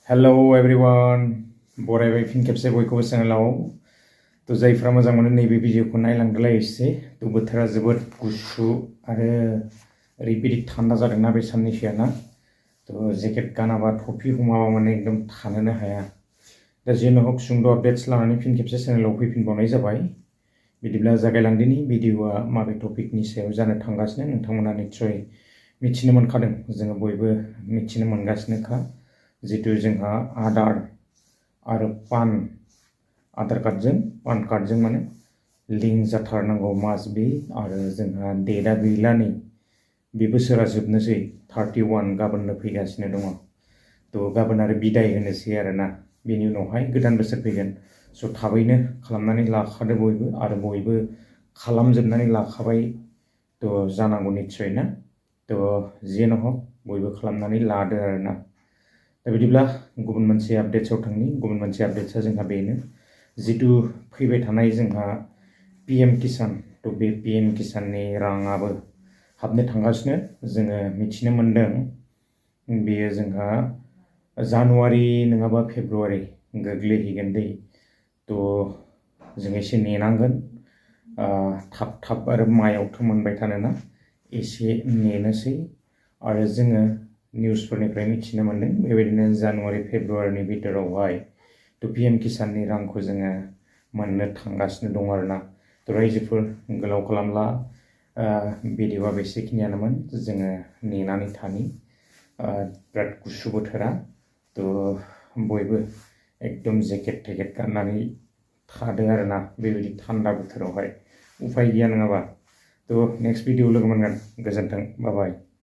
hello everyone बरायबाय फिन खेबसे बयखौबो चेनेलाव तो जायफ्रा मोजां मोनो नैबे भिडिअखौ नायलांदोलाय एसे तो बोथोरा जोबोद गुसु आरो ओरैबायदि थान्दा जादोंना बे साननैसोआना तो जेकेट गानाबा टफि हमाबा माने एकदम थानोनो हाया दा जेनो हक सुंद' आपडेट्स लानानै फिन खेबसे चेनेलाव फैफिनबावनाय जाबाय बिदिब्ला जागायलांदिनि भिडिअआ माबे टपिकनि सायाव जानो थांगासिनो नोंथांमोना निस्सय मिथिनो मोनखादों जोङो बयबो मिथिनो मोनगासिनोखा जितु जोंहा आधार आरो आधार कार्डजों माने लिंक जाथारनांगौ मास्ट बि आरो जोंहा डेटआ गैला नै बे बोसोरा जोबनोसै 31 गाबोननो फैगासिनो दङ तो गाबोन आरो बिदाय होनोसै आरोना बेनि उनावहाय गोदान बोसोर फैगोन स' थाबैनो खालामनानै लाखादो बयबो आरो बयबो खालामजोबनानै लाखाबाय तो जानांगौ निस्सय ना तो जेनो हक बयबो खालामनानै लादो आरोना दा बिदिब्ला गुबुन मोनसे आपडेट्सआव थांनि गुबुन मोनसे आपडेट्सआ जोंहा बेनो जितु फैबाय थानाय जोंहा पीएम किसान तो बे पीएम किसाननि राङाबो हाबनो थांगासिनो जोङो मिथिनो मोनदों बेयो जोंहा जानुवारि नङाबा फेब्रुवारि गोग्लैहैगोन दै तो जों एसे नेनांगोन थाब आरो मायावथ' मोनबाय थानोना एसे नेनोसै आरो जोङो निउसफोरनिफ्राय मिथिनो मोनदों बेबायदिनो जानुवारि फेब्रुवारिनि भितोरावहाय तो पीएम किसाननि रांखौ जोङो मोननो थांगासिनो दं आरोना तो रायजोफोर गोलाव खालामला भिडिअआ बेसेखिनियानोमोन जोङो नेनानै थानि बिराद गुसु बोथोरा तो बयबो एकदम जेकेट गाननानै थादो आरोना बेबायदि थान्दा बोथोरावहाय उफाय गैया नङाबा तो नेक्स्ट भिडिअ लोगो मोनगोन गोजोन्थों बाय बाय